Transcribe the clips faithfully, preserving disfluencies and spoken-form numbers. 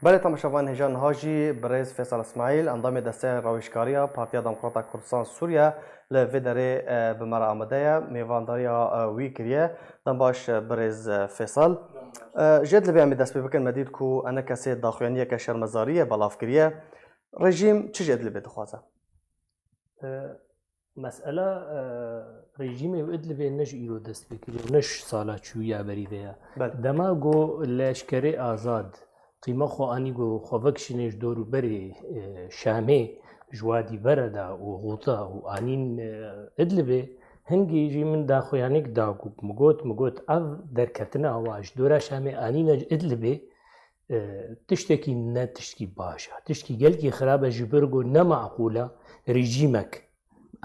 Belê temaşevan, hêja niha jî birêz Fêsal Îsmaîl, endamê Desteya Rawêjkariya Partiya Demokrata Kurdistan Sûriye li vê derê, e, bi me re amade ye, mêvandariya, e, wî kiriye. Dem baş, e, birêz, e, Fêsal. E, ji Idlibê em ê dest pê bikin, me dît ku enekesê daxuyaniyeke şermezariyê belav kiriye. Rejîm çi ji Idlibê dixwaze? E, Mesela, e, rejîmê û Idlibê ne ji îro dest pê kiriye û ne ji sala çûyî ya berî ve ye. Belê. Dema ku leşkerê azad qîma xwe anî ku xwe vekişîne ji dor û berê, e, Şamê, ji Wadî Bere de û Xuta û anîn, e, Idlibê, hingî jî min daxuyanîk da ku min got, min got, ev derketina wa ji dora Şamê anîne Idlibê, e, tiştekî ne tiştkî baş e. Tiştkî gelkî xirab e, ji ber ku ne maqûl e rejîmek,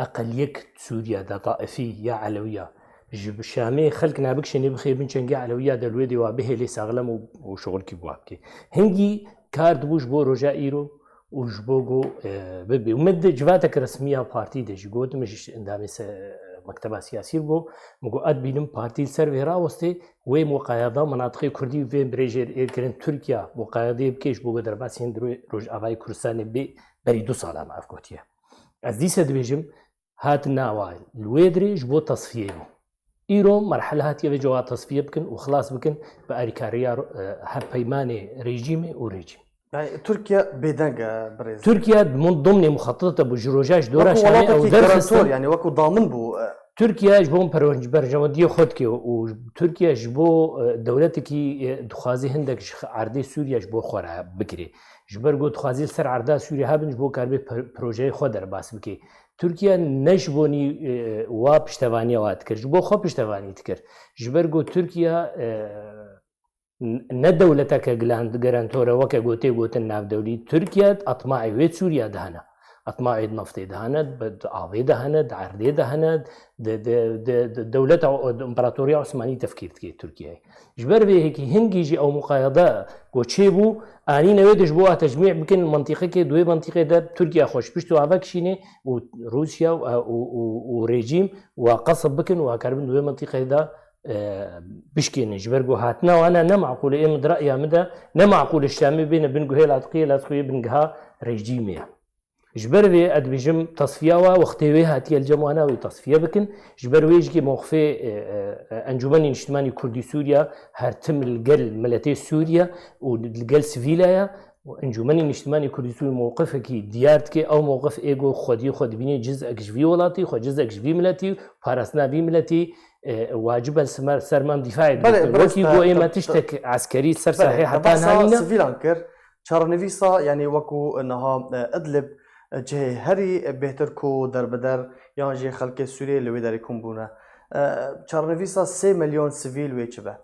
eqeliyek Sûriye de, taifî ya Elewiya, ji bi Şamê xelk nabikişênê bixê bin çengê Elewiya de li wê dê wa bihêlê saxlem û, û şixulkî bi wa bikê. Hingî kar dibû ji bo roja îro û ji bo ku, e, bibê. Û min di civatek resmî ya partî de jî got, min ji endamê se-, mekteba siyasî bû, min got, ez dibînim partî li ser vê rawestê, wê muqayada menatiqê kurdî û vê birêjê êrkirin Tirkiye muqayadeyê bike ji bo ku derbasî hin di Rojavayê Kurdistanê bê, berî du sala me ev gotiye. Ez dîse dibêjim, hatina wa li wê dirê ji bo tesfiyeyê bû. Îro merhele hatiye vê cewa tesfiye bikin û xilas bikin bi alîkariya, e, hevpeymanê rejîmê û rejîm. Yani Tirkiye bêdeng e, birêz. Tirkiye di mun domnê muxattata bû ji roja ji dora Wekî Şamê ew welatekî derxistin. Garantor, yani wekî damin bû, e. Tirkiye ji bo perwenc-, berjewendiyê xwe dike û Tirkiye ji bo, e, dewletekî, e, dixwazî hindek ji erdê Sûriye ji bo xwe re bigirê. Ji ber ku dixwazî li ser erda Sûriye hebin ji bo karibê per-, projeyê xwe derbas bike. Tirkiye ne ji bo nî, e, wa piştevaniya wa dikir, ji bo xwe piştevanî dikir. Ji ber ku Tirkiye, e, n-, ne dewleteke gilan-, garantor e, weke gotê gotin navdewlî. Tirkiye atmaê wê Sûriye de hene. Atmaê di neftê de hene, di, di avê de hene, di erdê de hene, di, di, di, di dewleta, di împaratoriya Osmanî tefkîr dike Tirkiyeyê. Ji ber vê yekê hingî jî ew muqayada ku çêbû, anîne wê de ji bo a tecmî bikin, mentiqekê di wê mentiqê de Tirkiye xwe ji pişt û ava kişînê û Rûsya û, û, û, û rejîm wa qesb bikin û a karibin di wê mentiqê de, e, bişkênin. Ji ber ku hatina wana ne maqûl e, ê min di re'ya min de ne maqûl e, Şamê bêne bin guhê Latiqiyê, Latiqiyê bingeha rejîmê ye. Ji ber vê ez dibêjim, tesfiya wa wextê wê hatiye li cem wana wê tesfiye bikin. Ji ber wê jî mewqifê, e, e, Encûmenê Niştimanî Kurdî Sûriye her tim li gel miletê Sûriye û li gel sivîla ye. Encûmenê Niştimanî Kurdî Sûriye mewqifekî diyar dike. Ew mewqif ê ku xwediyê xwe dibîne cizek ji vî welatî, xwe cizek ji vî miletî, parastina vî miletî, e, wacib e li simer-, ser me em dîfaê Belê, bikin. Wekî ku ê me tiştek eskerî ser sahê heta nayîne. Sivîlan kir. Çarenivîsa, yanî wekû niha, e, Idlib, e, cihê herî bêhtir ku derbider yan jî xelkê Sûriyê li wê derê kom bûne. E, çarenivîsa sê milyon sivîl wê çi be?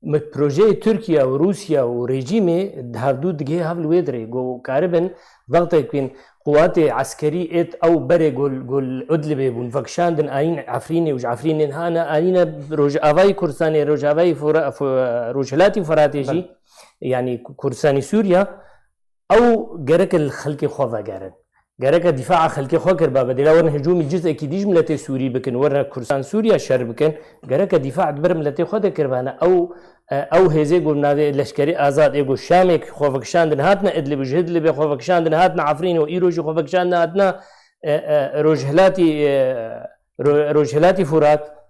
Mi projeyê Tirkiye û Rûsya û rejîmê di hevdû digihê hev li wê dirê, ku karibin vextek bîn quwatê eskerî êt ew berê gol, gol Idlibê bûn, vekişandin ayîn Efrînê û ji Efrînê hane, ayîne Rojavayê Kurdistanê, Rojavayê Fura-, Fu-, Rojhilatî Furatê jî, Belê. Yanî Kurdistanî Sûriya, ew gereke li xelkê xwe vegerin. Gereke dîfaa xelkê xwe kir, ba bedêla werin hicûmî cizekî dî ji miletê Sûrî bikin, werin Kurdistan Sûriya şer bikin, gereke dîfaa di ber miletê xwe de kiribane. Ew, e, ew hêzê ku navê Leşkerê Azad ê ku Şamê xwe vekişandin hatine Idlib û ji Idlibê xwe vekişandin hatine Efrîn û îro jî xwe vekişandin hatine, e, e, Rojhilatî, e, Ro-, Rojhilatî Furat.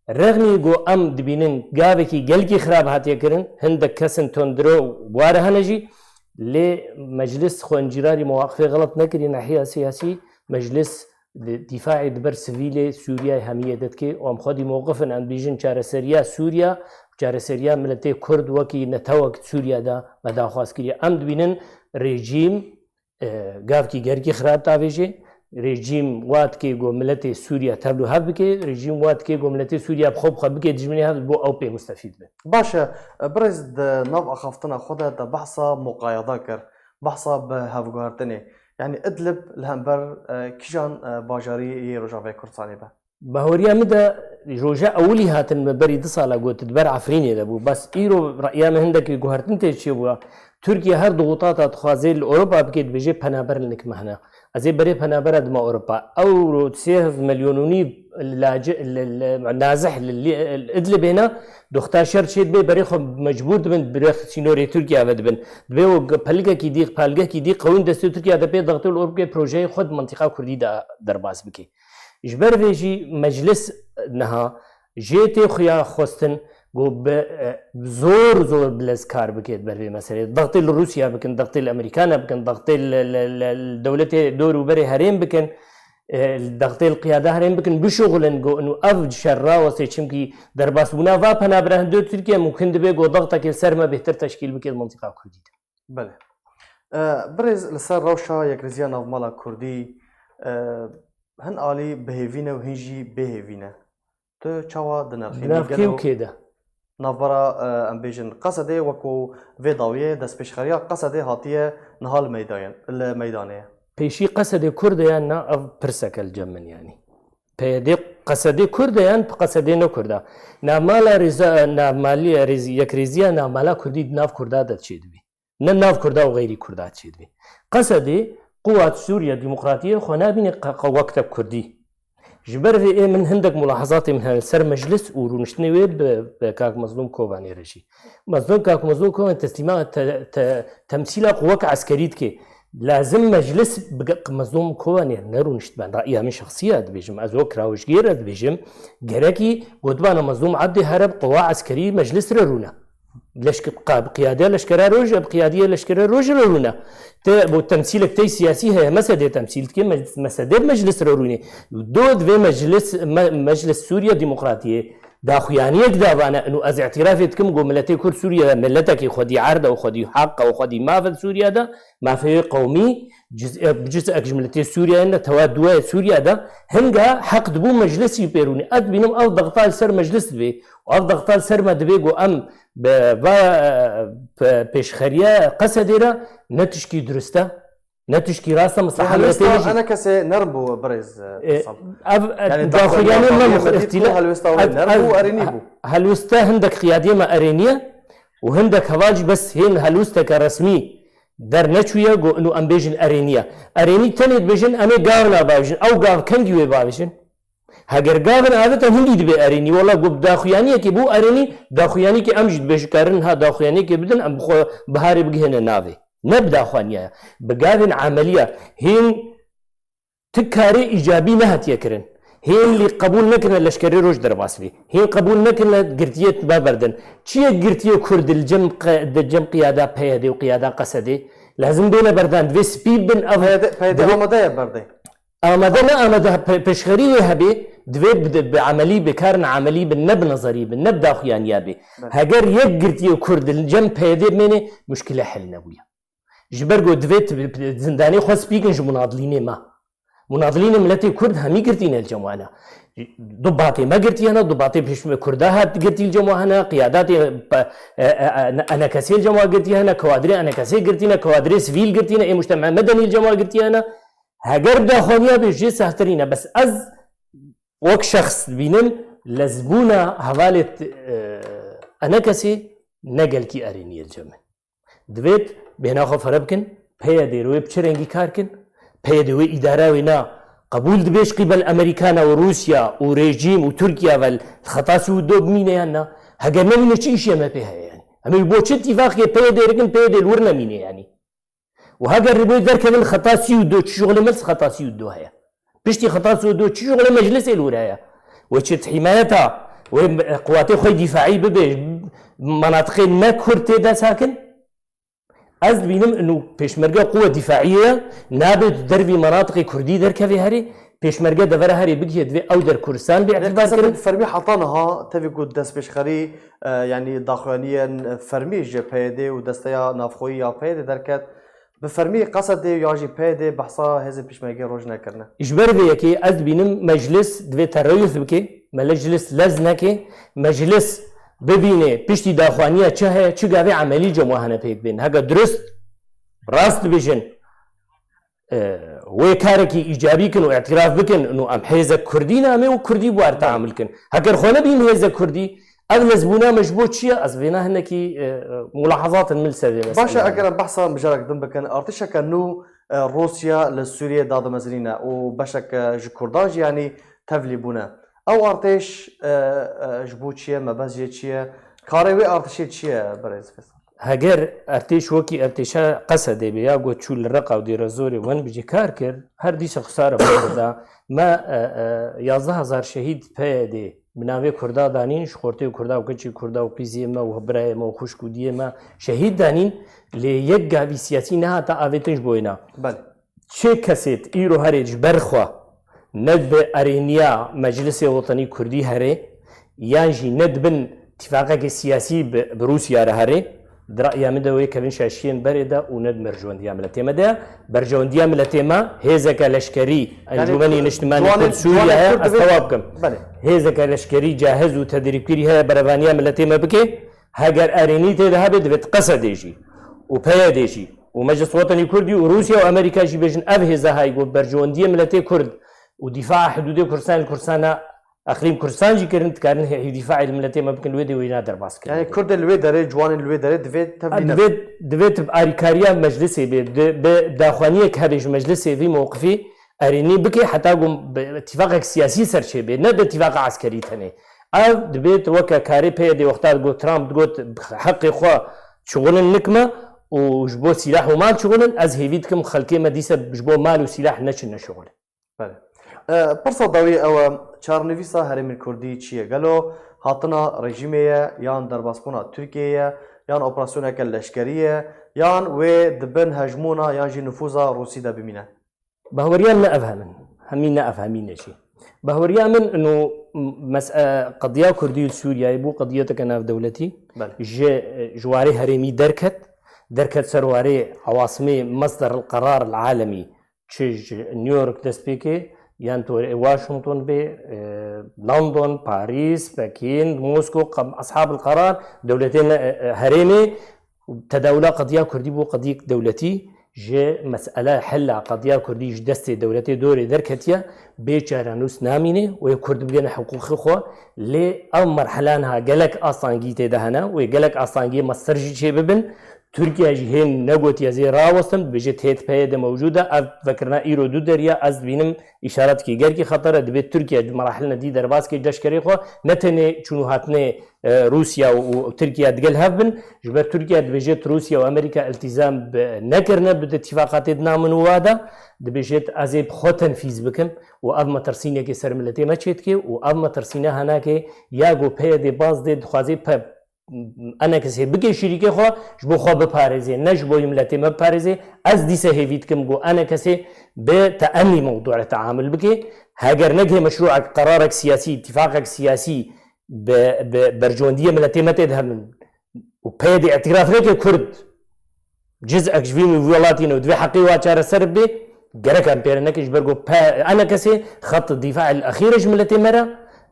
Rexnî ku em dibînin gavekî gelkî xirab hatiye kirin, hindek kesin tundro ware hene jî, lê meclis xwe incîrarî mewaqifê xelet nekirî, nehiya siyasî, meclis di-, dîfaê di ber sivîlê Sûriyeyê hemiyê de dike û em xwedî mewqif in, em dibêjin çareseriya Sûriya, çareseriya miletê Kurd wekî netewek Sûriya de me daxwaz kiriye. Em dibînin rejîm, e, gavkî gerkî xirab davêje. Rejîm wa dike ku miletê Sûriye tevlû hev bike, rejîm wa dike ku miletê Sûriye bi xwe bi xwe bike dijminê hev, bo ew pê mustefîd be. Baş e, birêz di nav axaftina xwe de te behsa muqayada kir, behsa bi hevguhertinê. Yanî Idlib li hember, e, kîjan, e, bajarî yê Rojavayê Kurdistanê be? Bahweriya min de Roja ewilî hatin me berî du sala got, di ber Efrînê de bû. Bes îro reya me hindekî guhertin tê çêbûya. Tirkiye her dixwata dixwaze li Ewropa bike, dibêje penaber li nik me hene. Ez ê berê penabera dima Ewropa. Ewro sê milyonûnî laci-, li, li, nazih li, li, li Idlibê ne, doxta şer çê dibe, berê xwe mecbûr dibin, bi rêx sînorê Tirkiye ve dibin. Dibê û pelikekî dî, pelgekî dî qewîn destê Tirkiye de pê dixtê li Ewropê projeyê xwe di mintîqa Kurdî de derbas bike. Ji ber vê jî meclis niha jê tê xuya xwestin ku bi, e, zor zor bilez kar bike ber vê meselê. Dextê li Rûsya bikin, dextê li Amerîkana bikin, dextê li, li, li, li dewletê dor û berê herêm bikin, e, dextê li qiyada herêm bikin, bişuxulin ku inu ev şer rawestê, çimkî derbasbûna va penabira hindo Tirkiye mumkin dibe ku dextekê ser me bêhtir teşkîl bike di mintîqa Kurdî de. Belê. E, birêz, li ser rewşa yekrêziya navmala Kurdî, e, hin alî bi hêvî ne û hin jî bê hêvî ne. Tu çawa dinirxînî? Di nav kê û gelo kê de? Navbera, e, em bêjin Qesedê, wekû vê dawiyê destpêşxeriya Qesedê hatiye niha li meydayen-, li meydanê ye. Pêşî Qesedê Kurd e yan na, ev pirsek e li cem min yanî. P Y D Qesedê Kurd e yan Qesedê ne Kurd e? Navmala rêza-, navmalî-, rêz-, yekrêziya navmala Kurdî di nav Kurda de çêdibî. Ne nav Kurda û xeyrî Kurda çêdibî. Qesedê quwat Sûriye Demokratiyê xwe nabîne qe-, qe-, wek te Kurdî. Ji ber vê ê min hindek mulahazatê min hene li ser meclis û rûniştinê wê bi, bi kak Mezlûm Kovanê re jî. Mezlûm, kak Mezlûm Kovan teslîma te-, te-, temsîla xwe wek eskerî dike. Lazim meclis bige-, Mezlûm Kovanê nerûnişt ben. Ra'ya min şexsî ye dibêjim. Ez wek rawişgêr ez dibêjim. Gerekî gotibana Mezlûm Ebdî here bi quwa eskerî meclis re rûne. Leşke-, qa-, bi qiyadiya leşkera roj, bi qiyadiya leşkera roj re rûne. Te bo temsîlek te siyasî heye, mesedê temsîl dike, me-, mesedê meclis re rûnê. Do divê meclis, me-, meclis Sûriye Demokratiyê daxuyaniyek davane, û ez îtirafê dikim ku miletê Kurd Sûriye de miletekî xwedî erd e û xwedî heq e û xwedî maf e Sûriye de, mafê wê qewmî, ciz'ek, ciz'ek ji miletê Sûriye ne, tewa duwayê Sûriye de, hinga heq dibû meclisî pê rûnê. Ez dibînim ev dexta li ser meclis dibê û ev dexta li ser me dibê ku em bi va, pe-, pêşxeriya Qesedê re ne tişkî durist e, ne tişkî rast e, Lê mislaha helwesta miletê jî. Ene kesê nerm bû birêz, e, E, Sal. Ev, e, Yani daxuyaniyê daxuyaniyê me Daxuyaniyê mix-, Medîd îxtîla-, bû, helwesta wê ev, nerm ev, bû, erênî bû. Helweste hindek qiyadiyê me erêniye û hindek heval jî bes hên helwesteke resmî derneçûye, got, inu em bêjin erêniye. Erênî tenê dibêjin, em ê gavna bavêjin. Ew gav kengî wê bavêjin? Heger gavin avête hindî dibe erênî. Wela got daxuyaniyekê bû erênî, daxuyaniyekê em jî dibêjin karin ha daxuyaniyekê bidin, em bi xwe biharê bigihêne navê. Ne bi daxuyaniyaya. Bi gavên emeliya. Hên ti karê îcabî nehatiye kirin. Hên lî qebûl nekirine leşkerê roj derbas bî. Hên qebûl nekirine girtiyê me berdin. Çi ye girtiyê Kurd li cem qe-, di cem qiyada P Y D û qiyada Qesedê? Lazim bêne berdan. Divê spî bin ev P Y D, P Y D divê amade ye berdê. Amade ne amade pe-, pêşxerî wê hebê, divê bi, bi emelî, bi karin emelî bin, ne bi nezerî bin, ne bi daxuyaniya bê. Belê. Heger yek girtiyê Kurd li cem P Y D bimêne, muşkile hel nebûye. Ji ber ku divê tu bi, bi zindanê xwe spî kin ji munadilînê me. Munadilînê miletê Kurd hemî girtî ne li cem wana. Dubatê me girtî hene, dubatê pêşmerge Kurda hat girtî li cem wana, qiyadatê pe-, e, e, e, enekesê li cem wa girtî hene, kewadirê enekesê girtî ne, kewadirê sivîl girtî ne, ê mujtema medenî li cem wa girtî hene. Heger daxwaniya bê jê sehtirî ne, bes ez wek şexs dibînim, lezbûna hevalê t-, e, enekesê ne gelkî erênî ye li cem min. Divêt bêhna xwe fere bikin, P Y D wê bi çi rengî kar kin? P Y D wê îdara wê na qebûl dibe ji qîbel Amerîkana û Rûsya û rejîm û Tirkiye ve li xeta sî û du bimîne yan na? Heger nemîne çi îşê me pê heye yanî? Em ê bo çi îtîfaqê P Y D re kin, P Y D li wir nemîne yanî? Û heger li bo derkevin xeta sî û du, çi şixulê me li xeta sî û du heye? Piştî xeta sî û du çi şixulê meclisê li wir heye? Wê çi himayeta wê quwatê xwe dîfaî bibe, menatiqê ne Kurd tê de sakin? Ez dibînim inu pêşmerge quwe dîfaî ye, nabe di dervî menatiqê Kurdî derkeve herê, pêşmerge devera herê bigihê divê ew der Kurdistan bê Lê îtîbar qesed kirin. Bi fermî heta niha tevî ku destpêşxerî, e, yanî daxuyaniyên fermî ji P Y D û desteya navxweyî ya P Y D derket, bi fermî Qesedê ya jî P Y D behsa hêzên pêşmergê roj nekirine. Ji ber vê yekê ez dibînim meclis divê tereyûs bike, meclis lez neke, meclis bibîne piştî daxwaniya çi heye, çi gavê emelî cem wa hene pêk bên. Heke dirust, rast dibêjin, e, wê karekî îcabî kin û îtiraf bikin û em hêzek kurdî ne, em ê û kurdî bi wan teamul kin. Heger xwe nebîn hêzek kurdî, ev lezbûna me ji bo çi ye? Ez vêna hinekî, e, e, mulahazatin min li ser vê meseleyê. Baş e, eger em behsa mijarek din bikin, artêşeke nû, e, Rûsya li Sûriyê dadimezinîne û beşek, e, ji kurdan jî, yanî, tevlî bûne. Ew artêş, e, e, ji bo çi ye? Mebest jê çi ye? Karê wê artêşê çi ye, birêz Feysal? Heger ertêş wekî ertêşa Qesedê be ya ku çû li Reqa û Dêrezorê wan bi cî kar kir, her dîsa xisare xwe da. Me, e, e, yazdeh hezar şehîd P Y D bi navê Kurda danîn, ji xortê Kurda û keçê Kurda û qîziyê me û birayê me û xwişk û diyê me şehîd danîn, lê yek gavî siyasî nehate avêtin ji bo wêna. Belê. Çi kesêt îro herê ji ber xwe ne bi erêniya Meclisê Wetanî Kurdî herê, yan jî ne di bin tîfaqekê siyasî bi, bi Rûsya re herê, di ra'ya min de wê kevin şaşiyên berê de û ne di merciwendiya miletê me de ye. Bercewendiya miletê me hêzeke leşkerî, Encûmenî Niştimanî Kurd Sûriye heye, ez tewab bikim. Belê. Hêzeke leşkerî cahiz û tedrîbkirî heye berevaniya miletê me bike. Heger erênî tê de hebe, divê di Qesedê jî û P Y D jî û Meclis Wetanî Kurdî û Rûsya û Amerîka jî bêjin, ev hêza hay ku bercewendiyê miletê Kurd û dîfaa hidûdê Kurdistanê li Kurdistana Eqlîm Kurdistan jî kirin, dikarin hê-, hêvî dîfaê li miletê me bikin, li wê dê wêna derbas kirin. Yani Kurdê li wê derê, ciwanên li wê derê divê tevlî nebin. Divê, divê tu bi arîkariya meclisê bê, di, bi daxuyaniyek hebe ji meclisê vî mewqifî erênî bike, heta ku bi îtîfaqek siyasî ser çê bê, ne bi îtîfaqa eskerî tenê. Ev dibê tu weke karê P Y D wexta digot, Trump digot, heqê xwe çixulin nikme û ji bo sîlah û mal çixulin, ez hêvî dikim xelkê me dîse ji bo mal û sîlah neçine şixulin. Belê. E, pirsa dawî ew e, çarenivîsa herêmên Kurdî çi ye? Gelo hatina rejîmê ye, yan derbasbûna Tirkiyeyê ye, yan operasyoneke leşkerî ye, yan wê di bin hejmûna yan jî nifûza Rûsî de bimîne? Bahweriya min ne ev hemin. Hemî ne ev hemî ne jî. Bahweriya min ino mes-, e, qediya Kurdî li Sûriyeyê bû qediyeteke navdewletî. Belê. Ji, e, ji warê herêmî derket. Derket ser warê ewasimê mesder el qerar el alemî. Çi ji New York dest pê ke, yan tu were Washington bê, e, London, Parîs, Pekîn, Mosko, qe-, eshab el qerar, dewletên, e, e, herêmê, tedawula qediya Kurdî bû qediyek dewletî, ji mesele hela qediya Kurdî ji destê dewletê dorê derketiye, bê çarenûs namîne, wê Kurd bigihne hiqûqê xwe, lê ev merhela niha gelek astangî tê de hene, wê gelek astangiyê me ser jî çê bibin. Tirkiye jî hên negotiye zê rawestin, dibêje tê di P Y D mewcûd e, ev vekirina îro du derî ye, ez dibînim îşaretekî gelkî xeter e, dibê Tirkiye di merahilina dî derbas ke leşkerê xwe, ne tenê çûn û hatinê, e, Rûsya û, û Tirkiye digel hev bin, ji ber Tirkiye dibêje tu Rûsya û Amerîka îltîzam bi, nekirine bi di tîfaqatê di namin û wa de, dibêje ez ê bi xwe tenfîz bikim û ev metirsînekê ser miletê me çêdike û ev metirsîne henakê ya ku P Y D baz dê dixwaze pe-, enekesê bike şirîkê xwe ji bo xwe biparêzê, ne ji bo miletê me biparêzê. Ez dîse hêvî dikim ku enekesê bi teennî mewdû re teamul bike. Heger negihê meşrûek, qerarek siyasî, îtîfaqek siyasî bi, bi bercewendiyê miletê me tê de hebin û P Y D îtiraf neke Kurd ciz'ek ji vî welatî ne û divê heqê wa çareser bê, gerek em pê re nekin, ji ber ku pe-, enekesê xet dîfa el exîr e ji miletê me re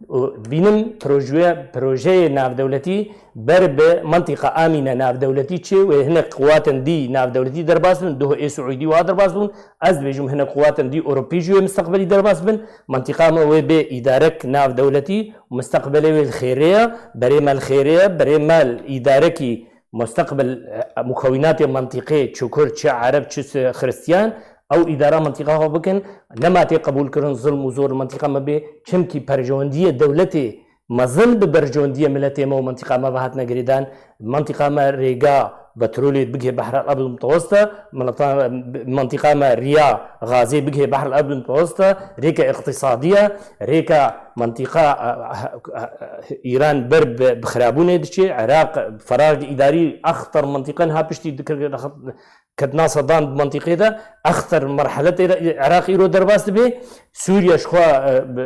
û dibînim proje-, projeyê navdewletî ber bi mentiqa amîne navdewletî çê wê hinek quwatên dî navdewletî derbas bin, duh ê Siûdî wa derbas bûn, ez dibêjim hinek quwatên dî Ewropî jî wê mustaqbelî derbas bin, mentiqa me wê bê îdarek navdewletî, mustaqbelê wê li xêrê ye, berê me li xêrê ye, berê me li îdarekî Mustaqbel, e, mukewînatê mentiqê, çi kurd, çi ereb, çi si-, xiristiyan, ew îdara mentiqa xwe bikin, nema tê qebûlkirin zilm û zor li mentiqa me bê, çimkî percewendiyê dewletê mezin bi bercewendiyê miletê me û mentiqa me ve hatine girêdan. Mentiqa me rêga petrolê bigihê Behr el Ebd Mutewesita, mileta-, mentiqa me riya gazê bigihê Behr el Ebd Mutewesita, rêka îqtisadî ye, rêka mentiqa, e, e, e, Îran ber bi, bi xirabûnê diçe, Iraq, ferag îdarî, exter mentiqe niha piştî dikir-, ketina Sedam di mentiqê de, exter merhele tê de, Iraq îro derbas dibe, Sûriye ji xwe, e, bi,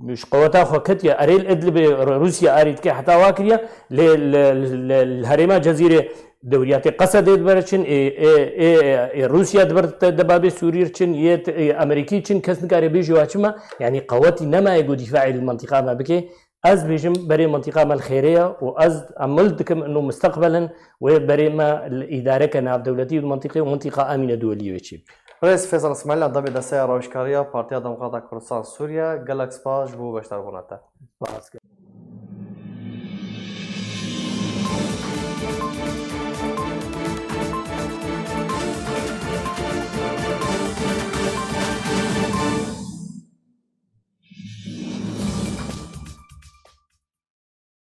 bi, ji qeweta xwe ketiye, erê li Idlibê Rû-, Rûsya arî dike heta wa kiriye, lê li, li, li, li herêma Cezîrê dewriyatê Qesedê diber çin, ê, ê, ê, ê Rûsya diber te-, debabê Sûrî çin, yê te-, ê Amerîkî çin, kes nikare bêjî wa çima, yanî qewetî nemaye ku dîfaê li mentiqa me bike. Ez dibêjim berê mentiqa me li xêrê ye û ez emil dikim ino mustaqbel in wê berê me li îdareke navdewletî û mentiqê û mentiqa emîne duwelî wê çê bike. Birêz Fêzal Îsmaîl, endamê desteya rawêjkariya Partiya Demokrata Kurdistan Sûriye, gelek spas ji bo beşdarbûna te. Spas dikim.